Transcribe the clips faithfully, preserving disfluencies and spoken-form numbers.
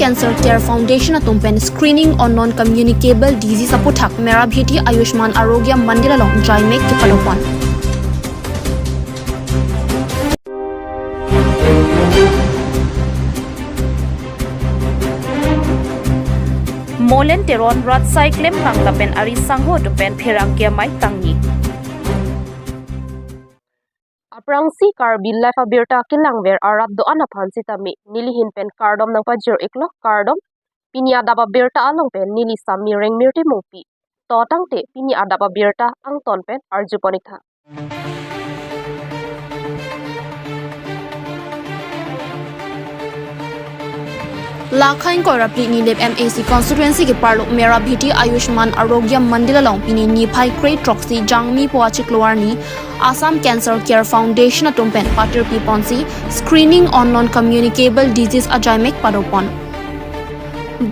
Cancer Care Foundation atum pen screening on non-communicable disease aputhak Mera Bheti Ayushman Arogya Mandir along jaimek kepadopon. Molen Teron, Ratsai Klemkrang lapen ari sangho atum pen pherangke amei tangni. Aphrangsi Karbi Live abirta kelangver arap do-an aphan sitame nelihin pen kardom nangpajir iklo, kardom. Pini adap abirta along pen neli Sami Rengmirti Mongpi. To tangte pini adap abirta angton pen arjupon iktha. Lakha ingkoi ra phli Nilip M A C constituency keparlo Mera Bheti Ayushman Arogya Mandir along pini niphai kre throksi Jangmi po achiklo arni Assam Cancer Care Foundation atum pen patirpi ponsi screening on non-communicable disease ajaimek padopon.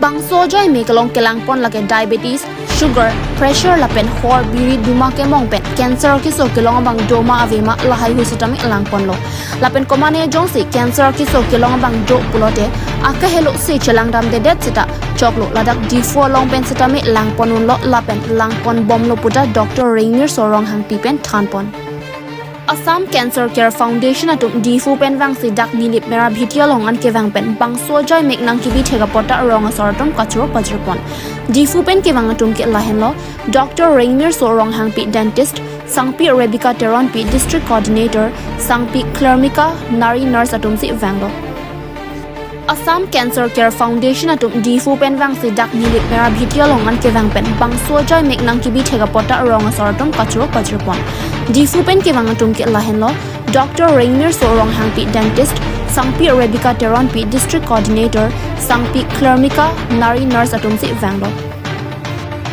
Bangso ajaimek along kelangpon lake diabetes, sugar, pressure lapen hor biri duma kemong pen cancer keso kelong abang doma avema lahai hui sitame langponlo. Lapen komane jongsi cancer keso kelong abang do pulote akahelo se chelangdamdedet seta choklo, ladak Diphu along pen sitame langpon unlo lapen langpon bomlo puta Doctor Rengmirso Ronghangpi pen thanpon. Assam Cancer Care Foundation atum Diphu pen vangsi dak Nilip Mera Bheti along an kevang pen bangso ajaimek nangkebi thek apot ta rong asor atum kachoro pajirpon. Diphu pen kevang atum ke lahenlo, Doctor Rengmirso Ronghangpi, dentist, Sangpi Rebecca Teronpi, district coordinator, Sangpi Klermika, nari nurse atumsi vanglo. Assam Cancer Care Foundation atum Diphu pen vangsi dak Nilip Mera Bheti along an kevang pen bangso ajaimek nangkebi thek apot ta rong asor atum kachoro pajirpon. Diphu pen kevang atum ke lahenlo, Doctor Rengmirso Ronghangpi, dentist, Sangpi Rebecca Teronpi, district coordinator, Sangpi Klermika, nari nurse atumsi vanglo.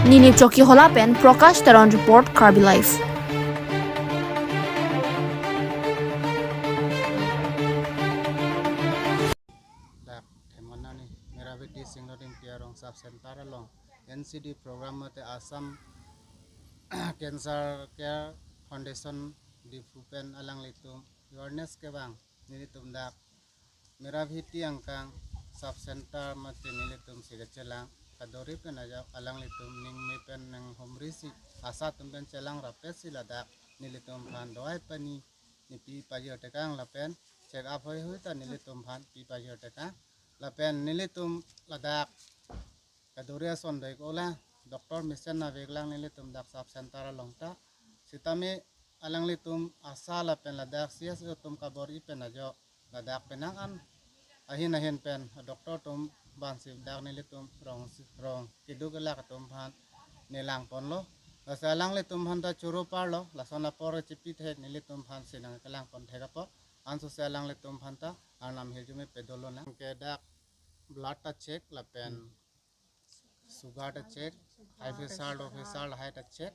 Nilip Chokihola pen Prakash Teron report, Karbi Live. Dak themon arni Mera Bheti Singlo Dingti arong sub center along N C D program mate Assam Cancer Care Foundation Diphu pen alanglitum awareness kevang nelitum dak Mera Bheti angkang sub center mate nelitum si kachelang kadori pen ajok alanglitum ningme pen ninghumri si asa atum pen chelang rapet si ladak nelitum aphan dawai pani nepi pajir tekang lapen check up hoi hoi ta nelitum aphan pi pajir tekang lapen nelitum ladak kadori ason doi kola doctor mesen navek lang nelitum dak sub center along ta sitame alanglitum asa lapen ladak C S O atum kabor-i pen ajok ladak penang an ahin ahin pen doctor atum bansi dak nelitum rong rong keduk kelak atum aphan nelangponlo. Lasi alanglitum aphan ta choro parlo, lason apor chipi thek nelitum aphan si nangkelangpon thek apot. Anso si alanglitum aphan ta arnam hirjume pedolo nang. Ke dak blood ta check lapen sugar ta check, high pressure, low pressure, lahai ta check.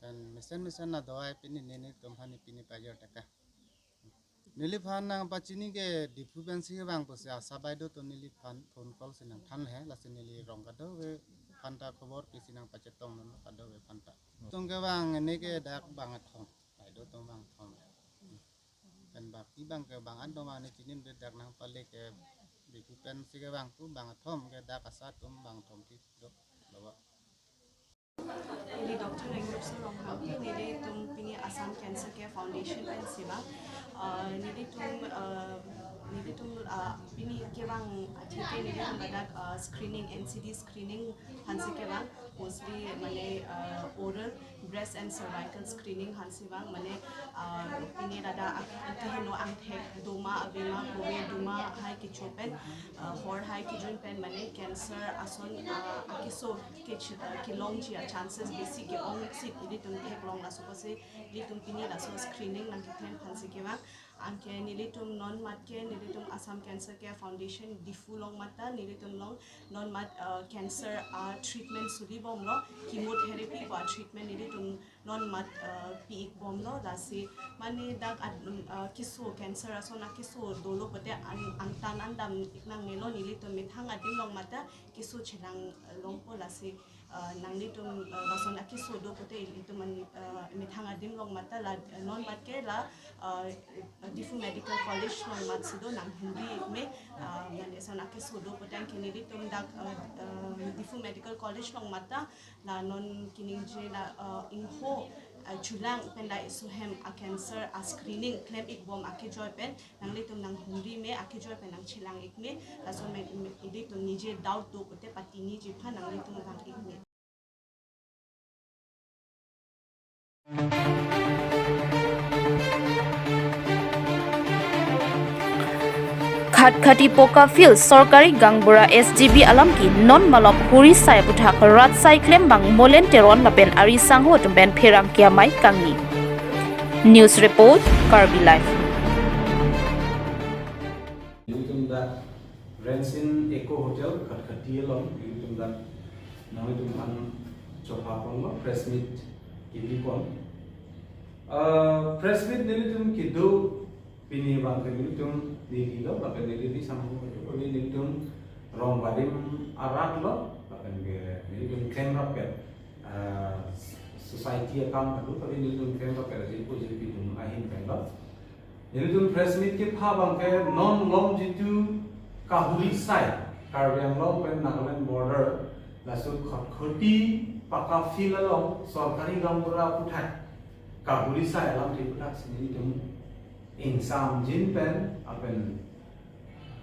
Pen mesen mesen na dawai pini nelitum aphan pini pajir tekang. Neliphan nangpachini ke Diphu pensi kevang pusi asa baideo atum neliphan phone call si nangthan he, lasi neli rong kadokave aphan ta khobor pisi nangpachetong non kadokave aphan ta. Atum kevang ne ke dak bang athom, baideo atum bang athom. Pen baki bang ke bang an doma ne chinine dak nangpale ke Diphu pensi kevang pu bang athom ke dak asa atum bang athom pi do. Bawa. Neli Doctor Rengmirso Ronghangpi, nelitum pini Assam Cancer Care Foundation pensi vang. Uh, nelitum, uh, nelitum, uh, pini kevang athe ke nelitum ladak, uh, screening, N C D screening aphansi kevang, mostly mane, uh, oral, breast and cervical screening aphansi vang, mane, uh, pini ladak ak-, keheno angthek doma avema, kove doma hai kecho pen, uh, hor hai kejun pen mane cancer ason, uh, akeso ke, uh, kelongji a chances besi ke-ong si nelitum theklong, laso apotsi nelitum pini laso screening nangkethan aphansi kevang. Anke nelitum non mat ke nelitum Assam Cancer Care Foundation Diphu along mat ta nelitum along non mat, uh, cancer, uh, treatment suri bomlo, chemotherapy pu treatment nelitum non mat, uh, pi-ik bomlo, lasi mane dak ad-, um, uh, keso cancer ason akeso dolo pute an-, angtan an dam-ik nangnelo, nelitum methang adim along mat ta keso chelang, uh, longpo, lasi Uh, nanglitum, uh, lason akeso do pute ilitum an, uh, methang adim along mat ta la, uh, non bat ke la, uh, Diphu Medical College along mat si do, nanghumri me, uh, mane lason akeso do pute anke nelitum dak, uh, uh, Diphu Medical College along mat ta la non kaningje la, uh, ingho, uh, chulang pen la isu hem a cancer a screening klem ik bom akejoy pen nanglitum nanghumri me, akejoy pen nangchelang ik me, lason me, me, ilitum nije doubt do pute patini ji aphan nanglitum vang ik me. Khatkhati Poka Field Sorkari Gaonbura S G B alam ke non malom huri sai aputhak rat sai klembang Molen Teron lapen ari sangho atum pen pherangke amei kangni. News report, Karbi Live. Nelitum dak Rensin Eco Hotel Khatkhati along nelitum dak nanglitum aphan chopha ponlo, press meet kebi pon. Ah, press meet nelitum kedo pini abang ke nelitum neli lo, lapen neli di samhu, nelitum Rongbarim arat lo, lapen ke nelitum klemrap ke, ah, society akam kadu, tapi nelitum klemrap ke jirpo jirpi atum ahin pen lo. Nelitum press meet kepha abang ke non malom jitu kahuri sai Karbi Anglong pen Nagaland border, laso Khatkhati Poka Field along Sorkari Gaonbura aputhak kahuri sai alam aputhak si nelitum ingsamjin pen lapen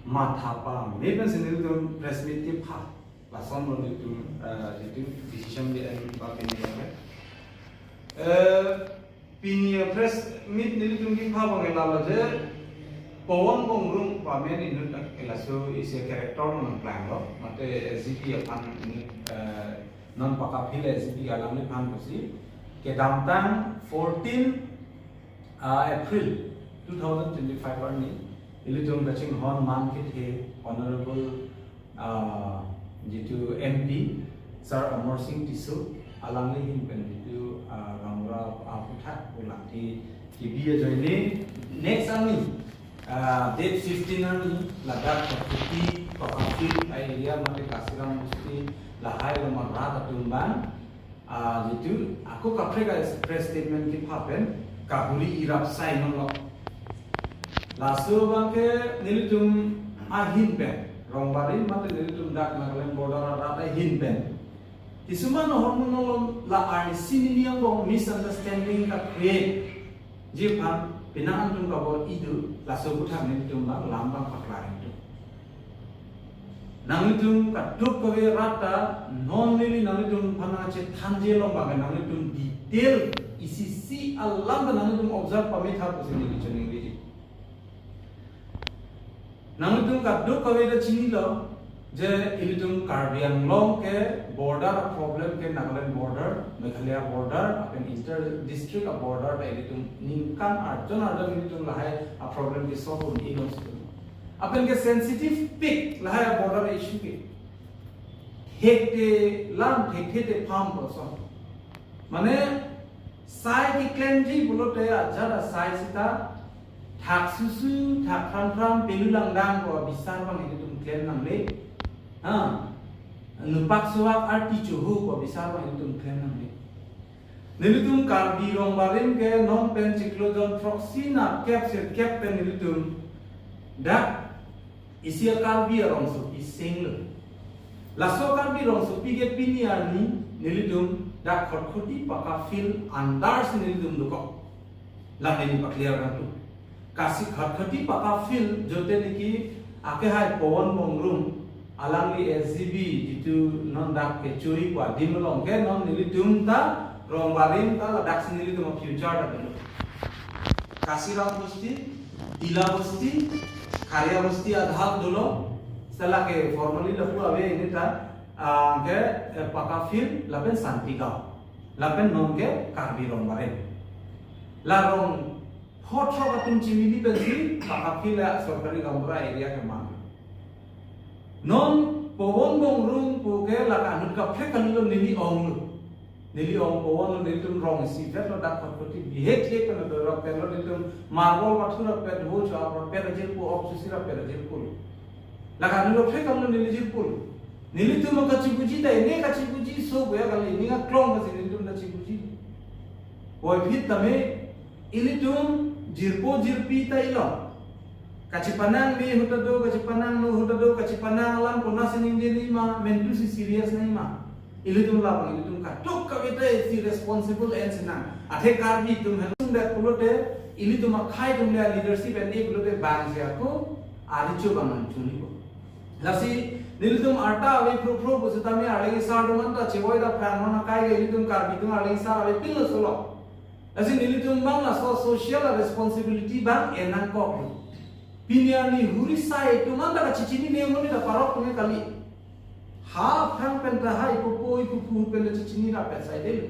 matha pame pen si nelitum press meet kepha. Lason lo nelitum, eh, jitu decision di en ba pini ya. Eh, pini press meet nelitum kepha abang ke lalo je Powon Bongrung pame inut dak ke laso isi character nangplang lo, mate S G B aphan inut, eh, non Poka Field S G B alam nephan pusi kedamtang fourteen, ah, April two thousand twenty-five arni ilitum kachinghon man kethe Honorable, ah, jitu M P Sir Amarsing Tisso alangli ahin pen jitu, ah, Gaonbura aputhak ulangti kebi ajoine next arni, ah, date fifteen arni ladak Khatkhati Poka Field a-area mate Kasiram Bosti lahai along arat atum abang, ah, jitu ako kaprek a press statement kepha pen kahuri irap sai non lo. Laso abang ke nelitum ahin pen, Rongbarim mate nelitum dak Nagaland border arat ahin pen, kisuman ahormu non lo la arnisi neli angbong misunderstanding ka-create ji aphan penang atum kabor-i do, laso aputhak nelitum abang lam abang paklang tum. Nanglitum kadokave rat ta non neli nanglitum aphan nangchethanji along abang nanglitum detail isi isi alam ta nanglitum observe pame tha pusi neli choningri. Nanglitum kadokave ta chinilo je ilitum Karbi Anglong ke border a problem ke Nagaland border, Meghalaya border, lapen inter district a border ta ilitum ningkan arjon arjon ilitum lahai a problem ke solve un-e lo si. Lapen ke sensitive pik lahai a border issue ke. Thekthe lam, thekthe te pham puson. Mane sai keklemji pulote ajat asai sita thak susu, thak phram phram, pelu langdang pu abisar abang ilitum klem nangne. Ha. Nupak suak arti chohu pu abisar abang ilitum klem nangne. Nelitum Karbi Rongbarim ke non pen chiklo jon throksi nerkep sirkep pen nelitum dak isi a Karbi arongsopi senglo. Laso Karbi rongsopi ke pini arni nelitum dak Khatkhati Poka Field under si nelitum dokok. Lam neli pa-clear nangtum. Kasi Khatkhati Poka Field jote niki akehai Powon Bongrung alangli S G B jitu non dak kechoi pu adim along ke non nelitum ta Rongbarim ta ladak si nelitum future ta dolo. Kasiram Bosti, Tila Bosti, Kharia Bosti adhal dolo, seta lake formally lapu ave ini ta, ah, ke, eh, Poka Field, lapen Santigaon, lapen non ke Karbi Rongbarim. La rong phothok atum chimili pensi Poka Field la Sorkari Gaonbura area keman. Non Powon Bongrung pu ke la kanut kaprek kalilo neli ong lo. Neli ong Powon lo, nelitum rong isi vet lo dak Khatkhati bihek hek pen lo, rapet lo nelitum marble pathor rapet ho cho rapet ajirpo, ok chusi rapet ajirpo lo. La kanut kaprek kalilo neli jirpo lo. Nelitum akachipuji ta, ne kachipuji so boya kali, ne aklong kasi nelitum ta chipuji. Puvoiphit tame, ilitum jirpo jirpi ta ilo. Kachipanang me ahut ta do, kachipanang no ahut ta do, kachipanang alam konatsi ningje nangji ma, mentu si serious nangji ma. Ilitum labang, ilitum kadokave ta isi responsible en sinang. Athe Karbi atum hen sung dak pulote, ilitum akhei atum le leadership en-e pulote bang si ako, ari chu bang nang chuni ko. Lasi, nelitum arta ave phro phro pusitame arleng sar atum anta chevoi ta phrang non akai ke ilitum Karbi atum arleng sar avepinlo solo. Lasi nelitum bang laso social responsibility bang en nangkok. Pini arni huri sai atum anta kachichinine amonit ta parok atum kali. Ha phrang pen ta ha ipupo ipupu pen ta chichinine rapet saidelo.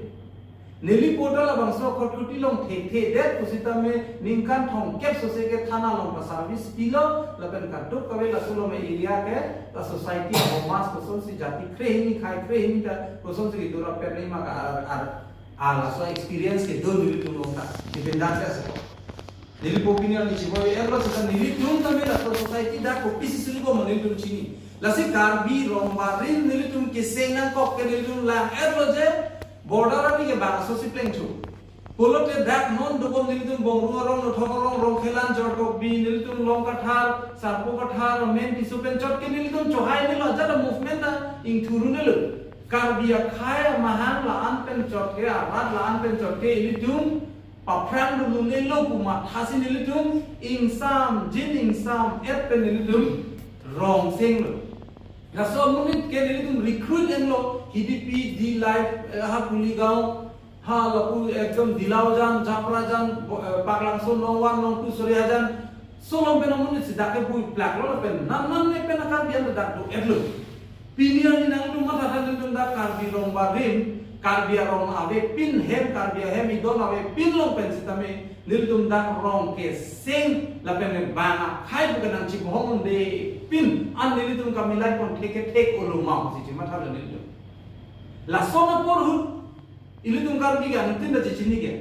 Neli po ta labangso Khatkhati along thekthe det pusitame ningkan thomkep sose ke thana along pa service pilo, lapen kadokave laso along area ke la society komas kosonsi jati krehini khei krehini ta kosonsi kedo rapet nangji ma ka ar ar ar laso experience kedo nelitum along ta. Dependent ya se. Neli po pini arni chevoi-erlo seta nelitum tame laso society dak kopisi sulu ko ma nelitum chini. Lasi Karbi Rong Barim nelitum keseng nangkok ke nelitum lang-etlo je border arni ke bangso si plengthu. Pulote dak non dobom nelitum Bongrung arong, Nothong arong, Rongkhelan, Jortokbi, nelitum Longkathar, Sarpokathar, Menti supen chot ke nelitum chohai nelo ajat movement ta ingthurunelo. Karbi akhei amahang la-an pen chot ke, arat la-an pen chot ke, ilitum paphrang dulu nelo pu mathasi nelitum ingsam jin ingsam et pen nelitum rong senglo. Laso amonit ke nelitum recruit enlo, Hidipi, Dillai, eh, ha Kuligaon, ha lapu ekdom Dilaujan, Japrajan, bo-, eh, Paklangso, Nongwan, Nongtu, Soriajan, solom pen amonit si dak ke bui plak lo pen, nam nam ne pen a Karbi an dak do-etlo. Pini arni nangtum matha than nelitum dak Karbi Rong Barim, Karbi arong avepin hem, Karbi ahem idon avepin along pen sitame, nelitum dak rong keseng lapen bang akhei pu ke nangchibohong un-epin, an nelitum kamilai pon thek ke thek olo ma si chimatha lo nelitum. Lason apor ahut, ilitum Karbi ke anuttin ta chechini ke.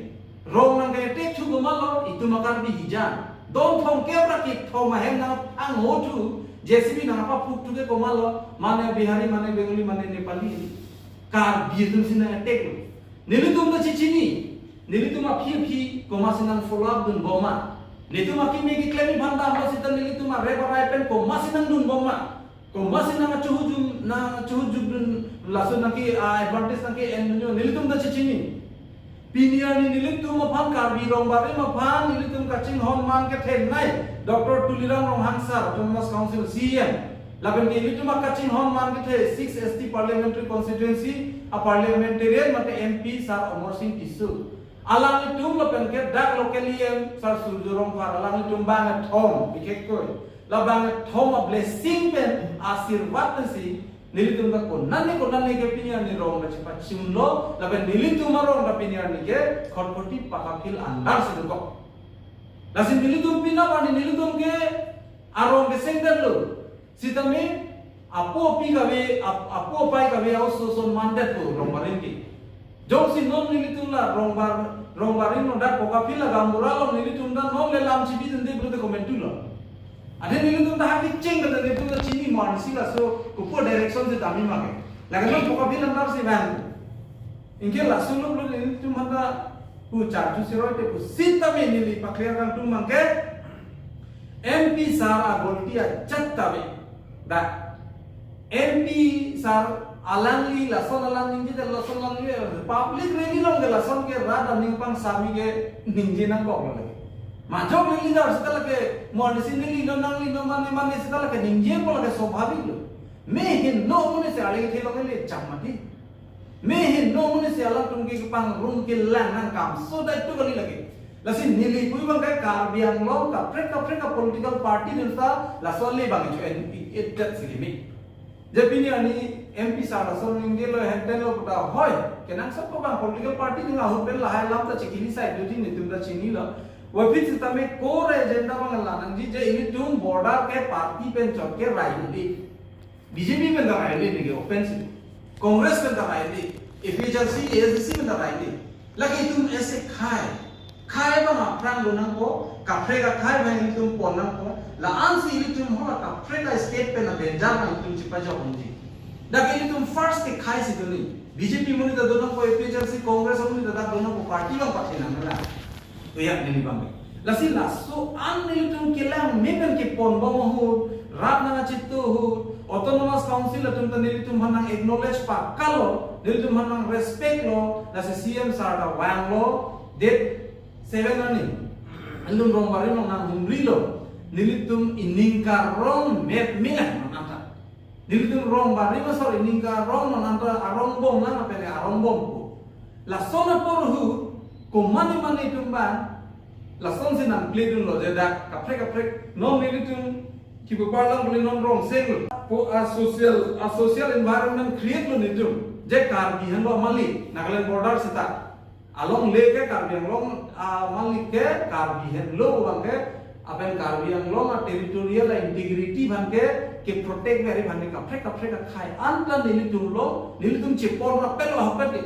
Rong nang ke tek thu komatlo, itum a Karbi hijan. Don thomkep ra kethom ahem nang angho thu, J C B nang apa phuk thu ke komatlo, mane Bihari, mane Bengali, mane Nepali. Karbi atum si nang attack lo. Nelitum ta chechini, nelitum aphi aphi komatsi nang follow up dunbom ma. Nelitum akimi keklem aphan damlo seta nelitum arep arai pen komatsi nang dunbom ma. Komatsi nang achuhujum, nang achuhujum dun laso nang ke, ah, advantage nang ke-en dunyo, nelitum ta chechini. Pini arni nelitum aphan Karbi Rong Barim aphan, nelitum kachinghon man kethenei, Doctor Tuliram Ronghang sir, Autonomous Council C E M. Lapen ke nelitum akachinghon man kethe Six S T Parliamentary Constituency, a parliamentarian mate M P sir Amarsing Tisso. Alanglitum lapen ke dak local E M sir Surjya Rongphar, alanglitum bangkethom, bikek koi. La bangkethom a blessing pen, asirwad pensi, nelitum ta konane konane ke pini arni rong ta chepachimlo, lapen nelitum arong ta pini arni ke Khatkhati Pakapil andar si dokok. Lasi nelitum pini arni nelitum ke arong keseng detlo. Sitame, apo api kave, ap-, apo apai kave a-oso oson mandetpo Rong Barim ke. Jongsi non nelitum la Rong Bar-, Rong Barim non dak Pakapil la gaonbura along nelitum ta non le lam chibi dunde pulote komentulo. Athe nelitum ta haki cheng kata nelitum ta chini man si laso kopi direction si tami ma ke. Lake non Pakapil andar si bang. Anke laso lo pulote nelitum aphan ta pu charju siroi te pu sitame neli pakliar kangtung ma ke M P sir a golti ajat ta ave. Dak M P sir alangli lason alang ningje, lason alangli public rally along ke lason ke rat aning pangsami ke ningje nangkok lo lake. Majok le leader seta lake, mo isi neli lo nangli lo mane mane seta lake ningjepo lake swabhavik lo. Me heno amonit si arleng thelo ke le cham mati. Me heno amonit si alangtum ke pangrum kelang nangkam so daito kali lake. Lasi neli pu abang ke Karbi Anglong kaprek kaprek a political party neta laso le bang chu en, en, en, dat si kimi. Je pini arni M P sir lason ningje lo henten lo puta hoi. Kenangsot ko bang political party nang ahut pen lahai alam ta chikili sai do ji nelitum ta chinilo. Puvoiphit sitame core agenda bang la nangji je ilitum border ke party pen chot ke rai un-e. B J P pen ta rai un-e neke open si. Congress pen ta rai un-e. A P H L C, A S D C pen ta rai un-e. Lake itum ese khei. Khei abang aphrang lo nangpo, kaprek akhei abang ilitum pon nangpo. La-ansi ilitum hala kaprek a-state pen a danger abang itum chepajok unji. Dak ilitum first kekhai si do ni. B J P amonit ta do nangpo, A P H L C, Congress amonit ta dak do nangpo, party abang pathe nang na. To yak neli abang. Lasi laso an nelitum kelang memen kepon bom ahut, rat nangchitu ahut, Autonomous Council atum ta nelitum aphan nang-acknowledge pakalo, nelitum aphan nang-respect lo, lasi C M sir ta vanglo, date seven arni. Nelitum Rongbarim along nanghumrilo, nelitum iningkarong mep milang nang anta. Nelitum Rongbarim asor iningkarong nang anta arong bom nang apele arong bompo. Lason apor ahut, komat komat atum abang, lasonsi nangkledunlo je dak kaprek kaprek non nelitum kipu parlang puli non rong seng lo. Po a social, a social environment create lo nelitum. Je Karbi henlo amalik, Nagaland border seta. Alongle ke Karbi Anglong, ah, amalik ke Karbi henlo abang ke, apen Karbi Anglong a-territorial integrity aphan ke, ke-protect ave aphan ke kaprek kaprek akhai anta nelitum lo, nelitum chepon rapet lo hapet de.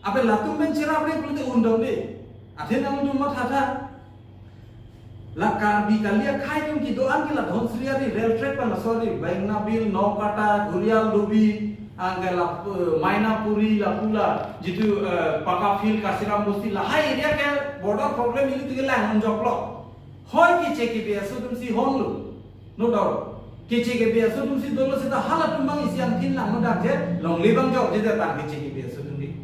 Apen latum pen cherap re pulote undam de. Athe nangtum mathatha. La Karbi kali akhai atum kedo-an ke la Dhansiri ari rail track pen laso ari, Bengnabil, Nokata, Ghurial Dubi, anke la, eh, Mainapuri, lapu la, jitu, eh, Paka Field, Kasiram Bosti, lahai area ke border problem ilitum ke lang joklo. Hoi keche kebe aso atumsi honlo. No doubt. Keche kebe aso atumsi dolo seta halatum abang isi angthin lang no dak je longle abang jor je datang keche kebe aso atum di.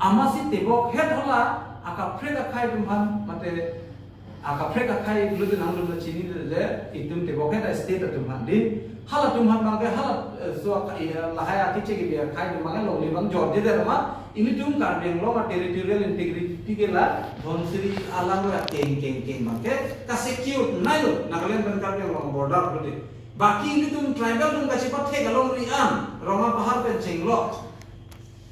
Amatsi tebokhet hala akaprek akhai atum aphan mate akaprek akhai pulote nangtum ta chini je itum tebokhet a-state atum aphan di. Halatum aphan abang ke hala, eh, so ak-, eh, lahai akeche kebe akhai atum abang longle abang jor je datang ma. Ilitum Karbi Anglong a-territorial integrity ke la Dhansiri alang lo keng keng keng abang ke ka-secure nai lo Nagaland pen Karbi Anglong border pulote. Baki ilitum tribal atum kachepathek alongri an Rong Apahar pen chenglok.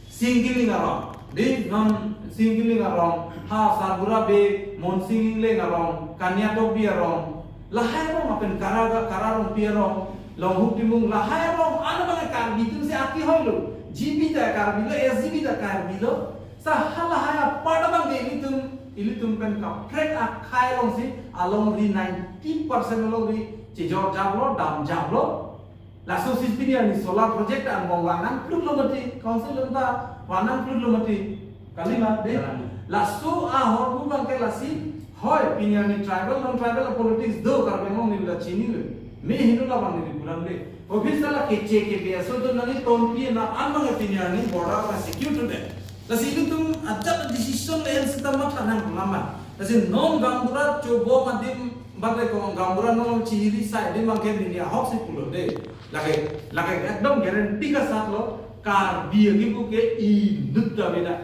Singkiling arong. Di non Singkiling arong. Ha Sarbura Bey, Monsing Ingleng arong, Kaniatokbi arong. Lahai arong apen Karaga, Kararongpi arong, Longhuk Timung, lahai arong, ano bang Karbi atumsi ati hoi lo. G B ta Karbi lo, S G B ta Karbi lo. Sa halahai apar abang ke ilitum, ilitum pen kaprek akhai alongsi, alongri ninety percent alongri chejor japlo, dam japlo. Laso si pini arni solar project angbong vang nangplut lo mati, council atum ta vang nangplut lo mati. Kali ma, de? Kali. Laso ahormu abang ke lasi, hoi, pini arni tribal, non-tribal politics do Karbi Anglong neli la chini lo. Me hinu labang neli pulang de. Obviously la keche kebe aso atum nangtonpi na an abang pini arni border abang secure to de. Lasi ilitum ajat decision le-en seta matha nang lama. Lasi non gaonbura chobom adim bade ko gaonbura non chihiri sai adim abang ke neli ahok si pulo de. Lake, lake ekdom guarantee ke sat lo, Karbi akepu ke inut ta beda.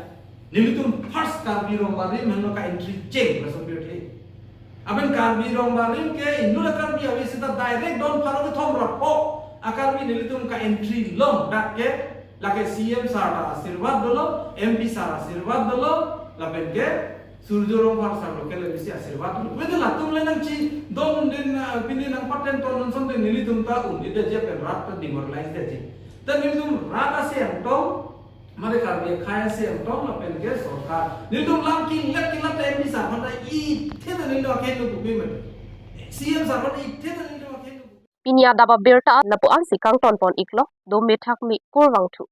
Nelitum first Karbi Rongbarim henlo ka-entry cheng laso pirthe. Aben Karbi Rongbarim ke inut a-Karbi ave seta direct don pharo kethom ra pho a-Karbi nelitum ka-entry long dak ke lake C M sir ta asirvad dolo, M P sir asirvad dolo, lapen ke Surjya Rongphar sir lo ke le bisi asirvad dolo. Wede latum le nangchidon din, ah, pini nangpaten ton non son din nelitum ta un-edetji pen rat ta demoralize detji. Ta nelitum rat ase angtong, mane Karbi akhai ase angtong lapen ke sorkar. Nelitum lam kilat kilat ta M P sir aphan ta ithe ta nelitum akhai lo kupi mati. C M sir aphan ta ithe ta nelitum akhai lo kupi. Pini adap abirta lapu-ansi kangton pon iklo, dome thakme kurvangthu.